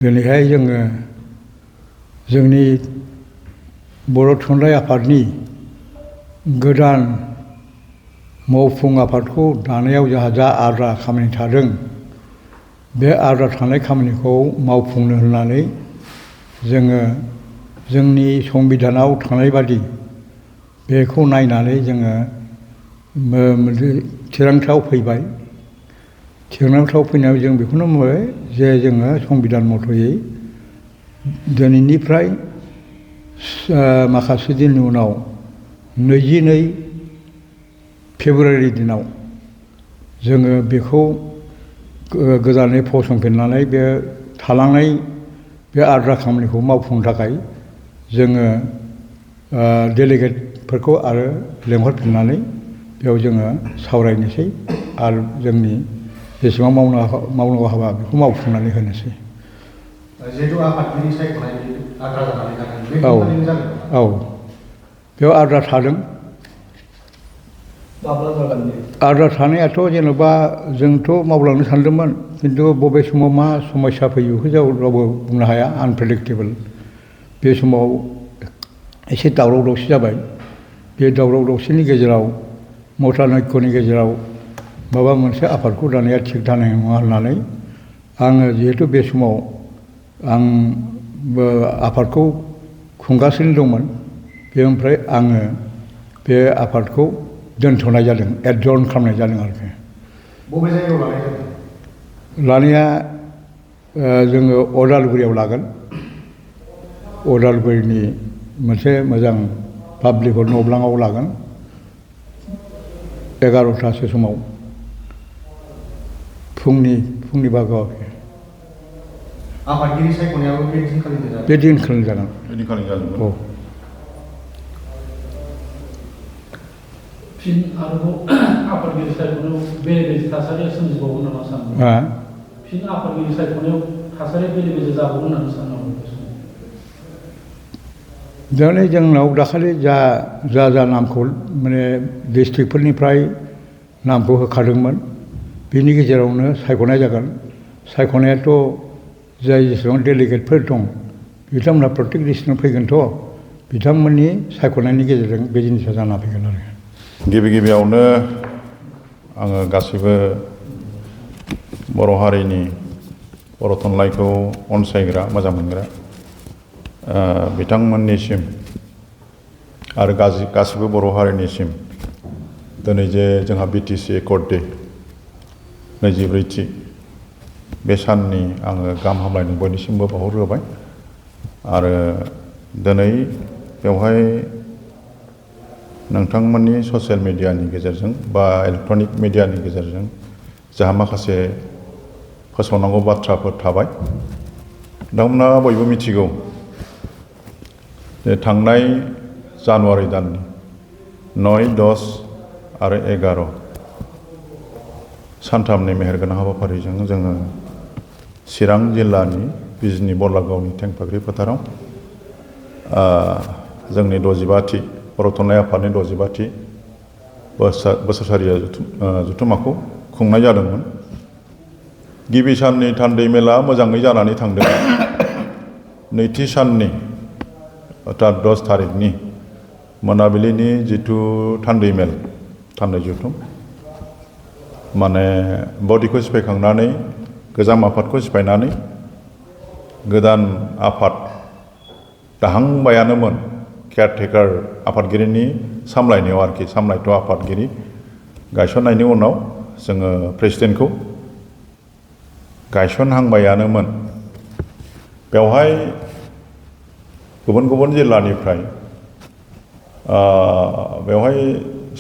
दिनैहाय जोङो जोंनि बर' थुनलाइ आफादनि गोदान मावफुं आफादखौ दानायाव जोंहा जा आद्रा खामानि थादों बे आद्रा थानाय खामानिखौ मावफुंनो होननानै जोङो जोंनि संबिधानाव थानाय बादि बेखौ नायनानै जोङो थिरांथायाव फैबाय। थिरांथायाव फैनायाव जों बेखौनो बुंबाय जे जोङो संबिधान मथयै दिनैनिफ्राय माखासे दिननि उनाव 22 फेब्रुवारि दिनाव जोङो बेखौ गोदानै फसंफिननानै बे थालांनाय बे आद्रा खामानिखौ मावफुंनो थाखाय जोङो डेलिगेटफोरखौ आरो लेंहरफिननानै बेयाव जोङो सावरायनोसै आरो जोंनि जेसेबां मावनांगौ हाबा बेखौ मावफुंनानै होनोसै। जिहेतु आफादगिरि सायख'नाय आद्रा जानानै थादों बे औ खामानिनि जागोन। औ बेयाव आद्रा थादों। आद्रा थानायाथ' जेनेबा जोंथ' मावलांनो सानदोंमोन खिन्थु बबे समाव मा समस्या फैयो बेखौ जों रावबो बुंनो हाया, आनप्रेडिक्टेबल। बे समाव एसे दावराव दावसि जाबाय। बे दावराव दावसिनि गेजेराव मतानैक्यनि गेजेराव माबा मोनसे आफादखौ दानाया थिग जानाय नङा होननानै आङो जिहेतु बे समाव आं आफादखौ खुंगासिनो दंमोन, बेनिफ्राय आङो बे आफादखौ दोनथ'नाय जादों, एडजर्न खालामनाय जादों आरोखि। बबे जायगायाव लानाय जादों? लानाया जोङो अदालगुरियाव लागोन। अदालगुरिनि मोनसे मोजां पाब्लिक न'ब्लाङाव लागोन 11टासो समाव फुंनि बाहागोआव। आफादगिरि सायख'नायाबो बे दिनखालिनो जागोन? बे दिनखालिनो जागोन। औ। फिन आरोबाव आफादगिरि सायख'नायाव बेले बेजे थासारिया सोमजिबावगोन नामा सानो? फिन आफादगिरि सायख'नायाव थासारिया बेले बेजे जाबावगोन होननानै सानो नामा? दाने जोंनाव दाखालि जा नामखौ माने डिस्ट्रिक्टफोरनिफ्राय नामखौ होखादोंमोन बेनि गेजेरावनो सायख'नाय जागोन। सायख'नायाथ' जाय जेसेबां डेलिगेटफोर दं बिथांमोनहा प्रत्येक डिस्ट्रिक्टआव फैगोनथ', बिथांमोननि सायख'नायनि गेजेरजों बे जिनिसा जाना फैगोन आरो। गिबियावनो आङो गासैबो बर' हारिनि बर' थुनलाइखौ अनसायग्रा मोजां मोनग्रा बिथांमोननिसिम आरो गासिबो बर' हारिनिसिम दिनै जे जोंहा बिटिसि एकर्ड डे 24थि बे साननि आङो गाहाम हामलायनाय बयनिसिमबो बावहरग्रोबाय। आरो दिनै बेवहाय नोंथांमोननि ससियेल मिडियानि गेजेरजों बा इलेक्ट्रनिक मिडियानि गेजेरजों जोंहा माखासे फोसावनांगौ बाथ्राफोर थाबाय। नोंथांमोना बयबो मिथिगौ जे थांनाय जानुवारि दाननि 9, 10 आरो 11 सानथामनि मेहेरगोनां हाबाफारिजों जोङो चिरां जिल्लानि बिजनी बरलागावनि थेंफाख्रि फोथाराव जोंनि 65थि बर' थुनलाइ आफादनि 65थि बोसोरसालिया जथुम्माखौ खुंनाय जादोंमोन। गिबि साननि थान्दै मेला मोजाङै जानानै थांदों। नैथि साननि अर्थात 10 थारिखनि मोनाबिलिनि जिथु थान्दै मेल थान्दै जथुम माने बडिखौ सिफायखांनानै गोजाम आफादखौ सिफायनानै गोदान आफाद दाहांबायानोमोन केयारटेकार आफादगिरिनि सामलायनायाव आरोखि, सामलायथ' आफादगिरि गायसननायनि उनाव जोङो प्रेसिडेन्टखौ गायसनहांबायानोमोन। बेवहाय गुबुन गुबुन जिल्लानिफ्राय बेवहाय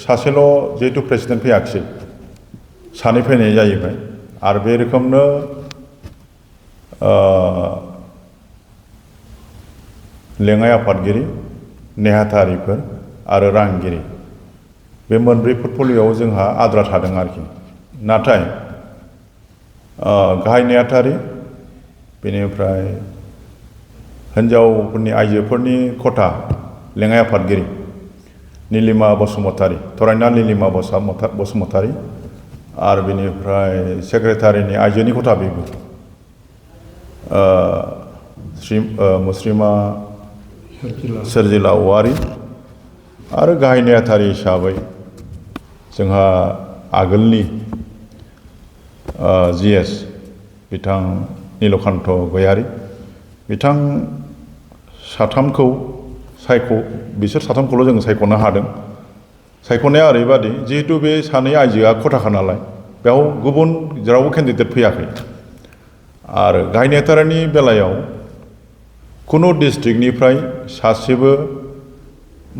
सासेल' जिहेतु प्रेसिडेन्ट फैयाखिसै, सानै फैनाय जाहैबाय। आरो बे रोखोमनो लेङाइ आफादगिरि, नेहाथारिफोर आरो रांगिरि बे मोनब्रै पर्टफलिय'आव जोंहा आद्रा थादों आरोखि। नाथाय गाहाय नेहाथारि, बेनिफ्राय हिन्जावफोरनि आइजोफोरनि खथा लेङाइ आफादगिरि नीलिमा बसुमतारी, थरायना नीलिमा बसुमतारी आरो बेनिफ्राय सेक्रेटारिनि आइजोनि खथा बेबो मुस्रिमा सोरजिला औवारि आरो गाहाय नेहाथारि हिसाबै जोंहा आगोलनि GS बिथां नीलकान्त गयारि बिथां साथामखौ बिसोर साथामखौल' जों सायख'नो हादों। सायख'नाया ओरैबादि जिहेतु बे सानै आइजोआ खथाखा नालाय बेयाव गुबुन जेरावबो केन्डिडेट फैयाखै आरो गाहाय नेहाथारिनि बेलायाव खुनु डिस्ट्रिक्टनिफ्राय सासेबो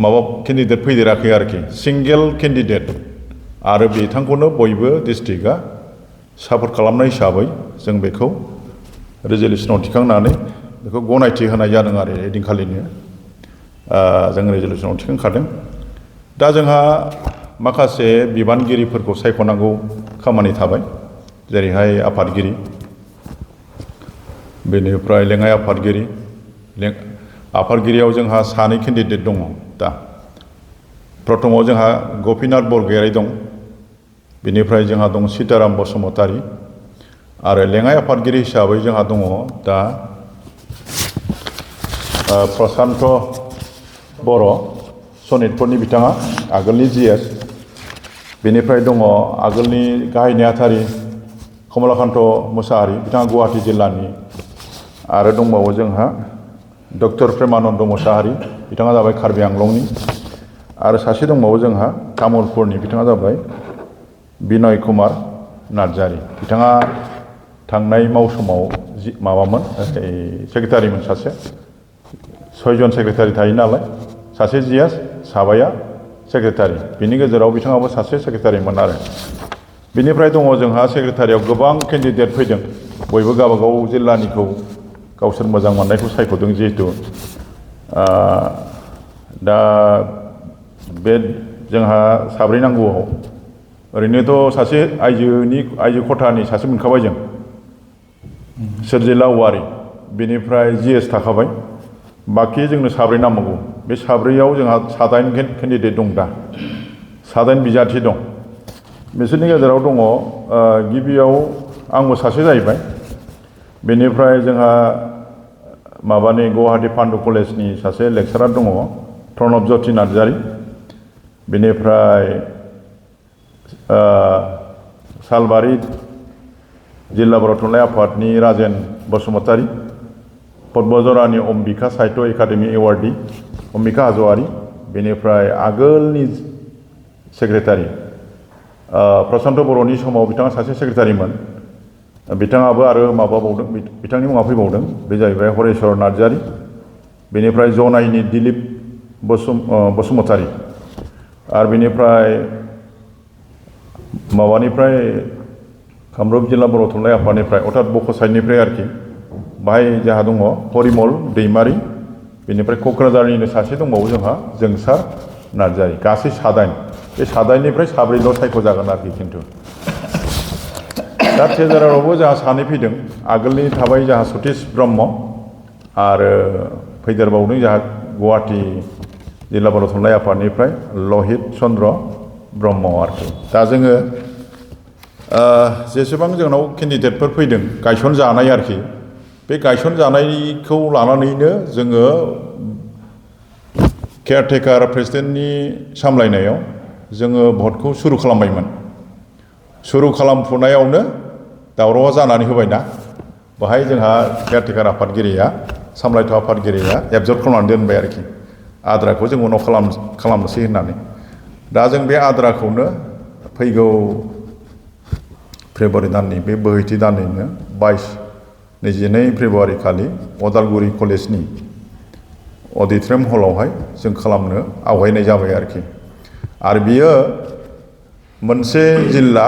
माबा केन्डिडेट फैदेराखै आरोखि सिंगेल केन्डिडेट आरो बिथांखौनो बयबो डिस्ट्रिक्टआ सापर्ट खालामनाय हिसाबै जों बेखौ रेजलिउसनाव थिखांनानै बेखौ गनायथि होनाय जादों आरो ओइदिनखालिनो जों रेजलिउसनाव थिखांखादों। दा जोंहा माखासे बिबानगिरिफोरखौ सायख'नांगौ खामानि थाबाय जेरैहाय आफादगिरि बेनिफ्राय लेङाइ आफादगिरि आफादगिरियाव जोंहा सानै केन्डिडेट दङ। दा प्रथमाव जोंहा गपिनाथ बरगयारि दं बेनिफ्राय जोंहा दं सीताराम बसुमतारी आरो लेङाइ आफादगिरि हिसाबै जोंहा दङ दा प्रशान्त बर' सनितपुरनि बिथाङा आगोलनि GS बेनिफ्राय दङ आगोलनि गाहाय नेहाथारि कमलाकान्त मुसाहारि बिथाङा गुवाहाटि जिल्लानि आरो दंबावो जोंहा डक्टर प्रेमानन्द मुसाहारि बिथाङा जाबाय कार्बि आंलंनि आरो सासे दंबावो जोंहा तामुलपुरनि बिथाङा जाबाय बिनय कुमार नार्जारि बिथाङा थांनाय मावसमाव माबामोन सेक्रेटारिमोन सासे 6 जन सेक्रेटारि थायो नालाय सासे GS साबाया सेक्रेटारि बिनि गेजेराव बिथाङाबो सासे सेक्रेटारिमोन आरो बिनिफ्राय दङ जोंहा सेक्रेटारियाव गोबां केन्डिडेट फैदों बयबो गावबागाव जिल्लानिखौ गावसोर मोजां मोननायखौ सायख'दों जिहेतु दा बे जोंहा साब्रै नांगौआव ओरैनोथ' सासे आइजो खथानि सासे मोनखाबाय जों सोरजिला औवारि बेनिफ्राय GS थाखाबाय बाखि जोंनो साब्रै नांबावगौ बे साब्रैयाव जोंहा 7 केन्डिडेट दं दा 7 बिजाथि दं बिसोरनि गेजेराव दङ गिबियाव आंबो सासे जाहैबाय बेनिफ्राय जोंहा माबानि गुवाहाटी पान्डु कलेजनि सासे लेक्सारार दङ प्रणब ज्योति नार्जारि बेनिफ्राय सालबारि जिल्ला बर' थुनलाइ आफादनि राजेन बसुमतारी पद्मजरानि अम्बिका साहित्य एकाडेमि एवार्डी अम्बिका हाज'वारि बेनिफ्राय आगोलनि सेक्रेटारि प्रशान्त बर'नि समाव बिथाङा सासे सेक्रेटारिमोन बिथाङाबो आरो माबाबावदों बिथांनि मुङा फैबावदों बे जाहैबाय हरेश्वर नार्जारि बेनिफ्राय जनाइनि दिलीप बसुमतारी आरो बेनिफ्राय माबानिफ्राय कामरुप जिल्ला बर' थुनलाइ आफादनिफ्राय अर्थात बख'साइडनिफ्राय आरोखि बाहाय जोंहा दङ हरिमल दैमारि बेनिफ्राय क'क्राझारनिनो सासे दंबावो जोंहा जोंसार नार्जारि गासै 7 बे 7निफ्राय साब्रैल' सायख'जागोन आरोखि खिन्थु दा ट्रेजारारावबो जोंहा 2 फैदों आगोलनि थाबाय जोंहा सतीश ब्रह्म आरो फैदेरबावदों जोंहा गुवाहाटी जिल्ला बर' थुनलाइ आफादनिफ्राय लहित चन्द्र ब्रह्म आरोखि दा जोङो जेसेबां जोंनाव केन्डिडेटफोर फैदों गायसनजानाय आरोखि बे गायसनजानायखौ लानानैनो जोङो केयारटेकार प्रेसिडेन्टनि सामलायनायाव जोङो भटखौ सुरु खालामबायमोन सुरु खालामफुनायावनो दावरावआ जानानै होबायना बेहाय जोंहा केयारटेकार आफादगिरिया सामलायथाव आफादगिरिया एबजर्ब खालामनानै दोनबाय आरोखि आद्राखौ जों उनाव खालामनोसै होननानै दा जों बे आद्राखौनो फैगौ फेब्रुवारि दाननि बे बोहैथि दाननिनो 22 फेब्रुवारि खालि अदालगुरि कलेजनि अडिटरियाम हलावहाय जों खालामनो आवगायनाय जाबाय आरोखि आरो बियो मोनसे जिल्ला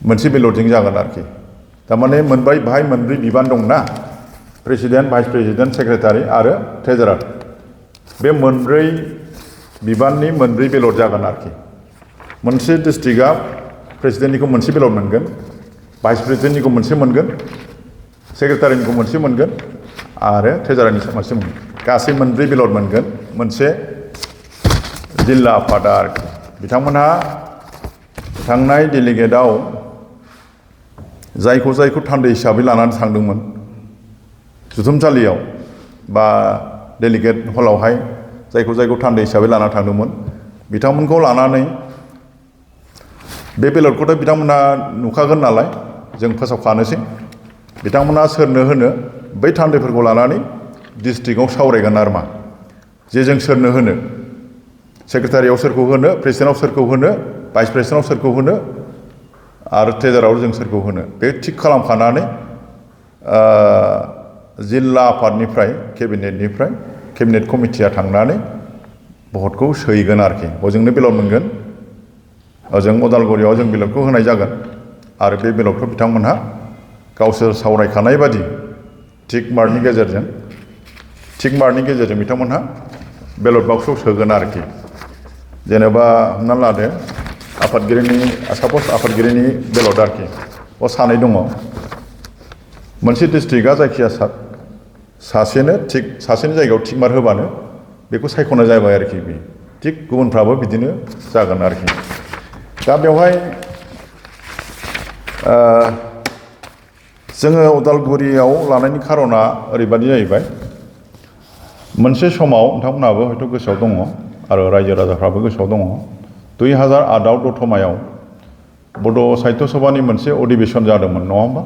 मोनसे बेलटजों जागोन आरोखि थारमाने बाहाय मोनब्रै बिबान दंना प्रेसिडेन्ट भाइस प्रेसिडेन्ट सेक्रेटारि आरो ट्रेजारार बे मोनब्रै बिबाननि मोनब्रै बेलट जागोन आरोखि मोनसे डिस्ट्रिक्टआ प्रेसिडेन्टनिखौ मोनसे बेलट मोनगोन भाइस प्रेसिडेन्टनिखौ मोनसे मोनगोन सेक्रेटारिनिखौ मोनसे मोनगोन आरो ट्रेजारारनि मोनसे मोनगोन गासै मोनब्रै बेलट मोनगोन मोनसे जिल्ला आफादा बिथांमोनहा थांनाय डेलिगेटआव जायखौ थान्दै हिसाबै लानानै थांदोंमोन जुथुमसालियाव बा डेलिगेट हलावहाय जायखौ थान्दै हिसाबै लाना थांदोंमोन बिथांमोनखौ लानानै बे बेलटखौथ' बिथांमोनहा नुखागोन नालाय जों फोसावखानोसै बिथांमोनहा सोरनो होनो बै थान्दैफोरखौ लानानै डिस्ट्रिक्टआव सावरायगोन आरो मा जे जों सोरनो होनो सेक्रेटारियाव सोरखौ होनो प्रेसिडेन्टआव सोरखौ होनो भाइस प्रेसिडेन्टआव सोरखौ होनो आरो ट्रेजाराव जों सोरखौ होनो बे थिग खालामखानानै जिल्ला आफादनिफ्राय केबिनेट कमिटिया थांनानै भटखौ सोहैगोन आरोखि हजोंनो बेलट मोनगोन ओजों उदालगुरियाव जों बेलटखौ होनाय जागोन आरो बे बेलटखौ बिथांमोनहा गावसोर सावरायखानाय बादि थिग मार्कनि गेजेरजों बिथांमोनहा बेलट बाक्सआव सोगोन आरोखि जेनेबा हमना लादो आफादगिरिनि बेलट आरोखि सानै दङ मोनसे डिस्ट्रिक्टआ जायखिया सासेनि जायगायाव थिग मार्क होबानो बेखौ सायख'नाय जाबाय आरोखि बे थिग गुबुनफ्राबो बिदिनो जागोन आरोखि दा बेवहाय जोङो उदालगुरियाव लानायनि खारना ओरैबादि जाहैबाय मोनसे समाव नोंथांमोनहाबो हयथ' गोसोआव दङ आरो रायजो राजाफ्राबो गोसोआव दङ 2008आव दतमायाव बड' साहित्य सभानि मोनसे अधिवेशन जादोंमोन नङा होमबा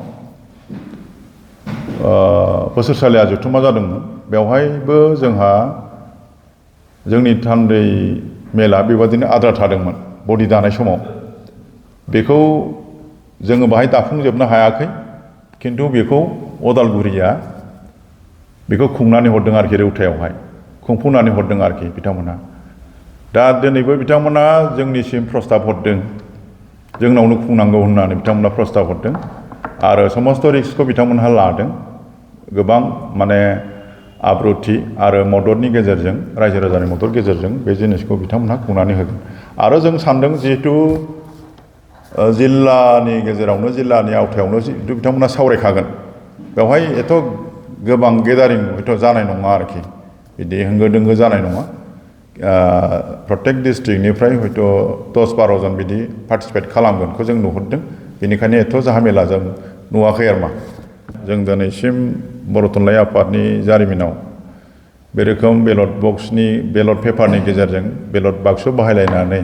बोसोरसालिया जथुमा जादोंमोन बेवहायबो जोंनि थान्दै मेला बेबादिनो आद्रा थादोंमोन बडि दानाय समाव बेखौ जोङो बाहाय दाफुंजोबनो हायाखै खिन्थु बेखौ उदालगुरिया बेखौ खुंनानै हरदों आरोखि रौतायावहाय खुंफुंनानै हरदों आरोखि बिथांमोनहा दा दिनैबो बिथांमोना जोंनिसिम प्रस्ताब हरदों जोंनावनो खुंनांगौ होननानै बिथांमोना प्रस्ताब हरदों आरो समस्त रिक्सखौ बिथांमोनहा लादों गोबां माने आब्रुथि आरो मददनि गेजेरजों रायजो राजानि मदद गेजेरजों बे जिनिसखौ बिथांमोनहा खुंनानै होगोन आरो जों सानदों जिहेतु जिल्लानि गेजेरावनो जिल्लानि आवथायावनो जिहेतु बिथांमोना सावरायखागोन बेवहाय एथ' गोबां गेदारिं हयथ' जानाय नङा आरोखि बिदि होंगो दोंगो जानाय नङा प्रत्येक डिस्ट्रिक्टनिफ्राय हयथ' 10-12 जन बिदि पार्टिसिपेट खालामगोनखौ जों नुहुरदों बेनिखायनो एथ' जाहामेला जों नुवाखै आरो मा जों दिनैसिम बर' थुनलाइ आफादनि जारिमिनाव बे रोखोम बेलट पेपारनि गेजेरजों बेलट बाक्सु बाहायलायनानै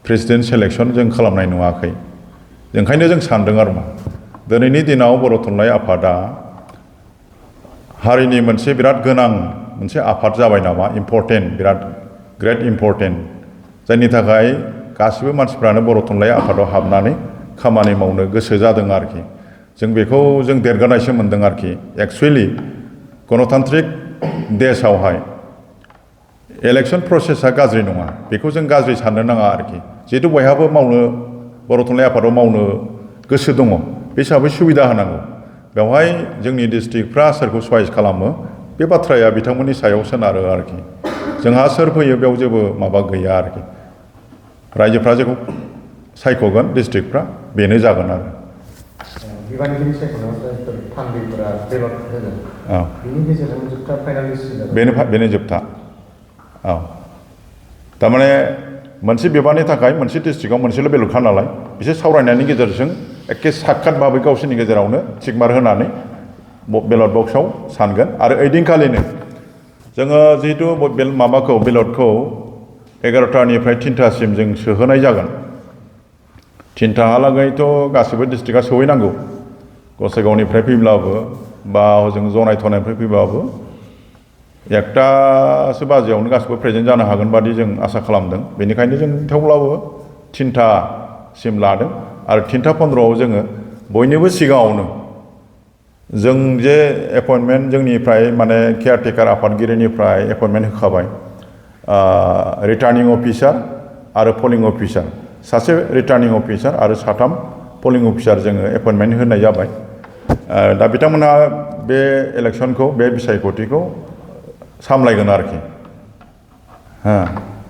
प्रेसिडेन्ट सेलेक्सन जों खालामनाय नुवाखै ओंखायनो जों सानदों आरो मा दिनैनि दिनाव बर' थुनलाइ आफादा हारिनि मोनसे बिराद गोनां मोनसे आफाद जाबाय नामा इम्परटेन्ट बिराद ग्रेट इम्परटेन्ट जायनि थाखाय गासिबो मानसिफ्रानो बर' थुनलाइ आफादाव हाबनानै खामानि मावनो गोसो जादों आरोखि जों बेखौ जों देरगानायसो मोन्दों आरोखि एक्सुवेलि गणतान्त्रिक देशआवहाय इलेक्सन प्रसेसा गाज्रि नङा बेखौ जों गाज्रि साननो नाङा आरोखि जिहेतु बयहाबो मावनो बर' थुनलाइ आफादाव मावनो गोसो दङ बे हिसाबै सुबिदा होनांगौ बेवहाय जोंनि डिस्ट्रिक्टफ्रा सोरखौ चয়েस खालामो बे बाथ्राया बिथांमोननि सायाव सोनारो आरोखि जोंहा सोर फैयो बेयाव जेबो माबा गैया आरोखि रायजोफ्रा जेखौ सायख'गोन डिस्ट्रिक्टफ्रा बेनो जागोन आरो बिबानगिरि सायख'नायाव जायफोर थान्दैफोरा बेलट होगोन बिनि गेजेरजों जोबथा फाइनालिस्ट बेनो जोबथा औ थारमाने मोनसे बिबाननि थाखाय मोनसे डिस्ट्रिक्टआव मोनसेल' बेलटखा नालाय बिसोर सावरायनायनि गेजेरजों एखे साक्षात भाबै गावसोरनि गेजेरावनो थिगमार होनानै बेलट बक्सआव सानगोन आरो ओइदिनखालिनो जोङो जिहेतु बेलटखौ 11टानिफ्राय 3टासिम जों सोहोनाय जागोन 3टाहालागैथ' गासिबो डिस्ट्रिक्टआ सहैनांगौ गसाइगावनिफ्राय फैब्लाबो बा हजों जनायथनायनिफ्राय फैब्लाबो 1टासो बाजियावनो गासिबो प्रेजेन्ट जानो हागोन बादि जों आसा खालामदों बेनिखायनो जों थेवब्लाबो 3टासिम लादों आरो 3:15 जोङो बयनिबो सिगाङावनो जों जे एपइन्टमेन्ट जोंनिफ्राय माने केयारटेकार आफादगिरिनिफ्राय एपइन्टमेन्ट होखाबाय रिटार्निं अफिसार आरो पलिं अफिसार सासे रिटार्निं अफिसार आरो 3 पलिं अफिसार जोङो एपइन्टमेन्ट होनाय जाबाय दा बिथांमोनहा बे इलेक्सनखौ बे बिसायख'थिखौ सामलायगोन आरोखि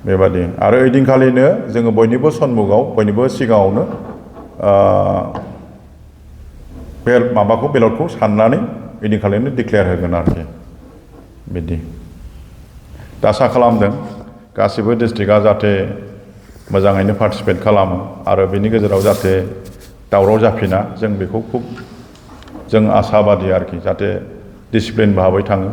बेबादि आरो ओइदिनखालिनो जोङो बयनिबो सन्मुखआव बयनिबो सिगाङावनो बे बेलटखौ साननानै ओइदिनखालिनो डिक्लेयार होगोन आरोखि बिदि दा आसा खालामदों गासिबो डिस्ट्रिक्टआ जाहाथे मोजाङैनो पार्टिसिपेट खालामो आरो बेनि गेजेराव जाहाथे दावराव जाफिना जों बेखौ खुब जों आसाबादि आरोखि जाहाथे डिसिप्लिन भाबै थाङो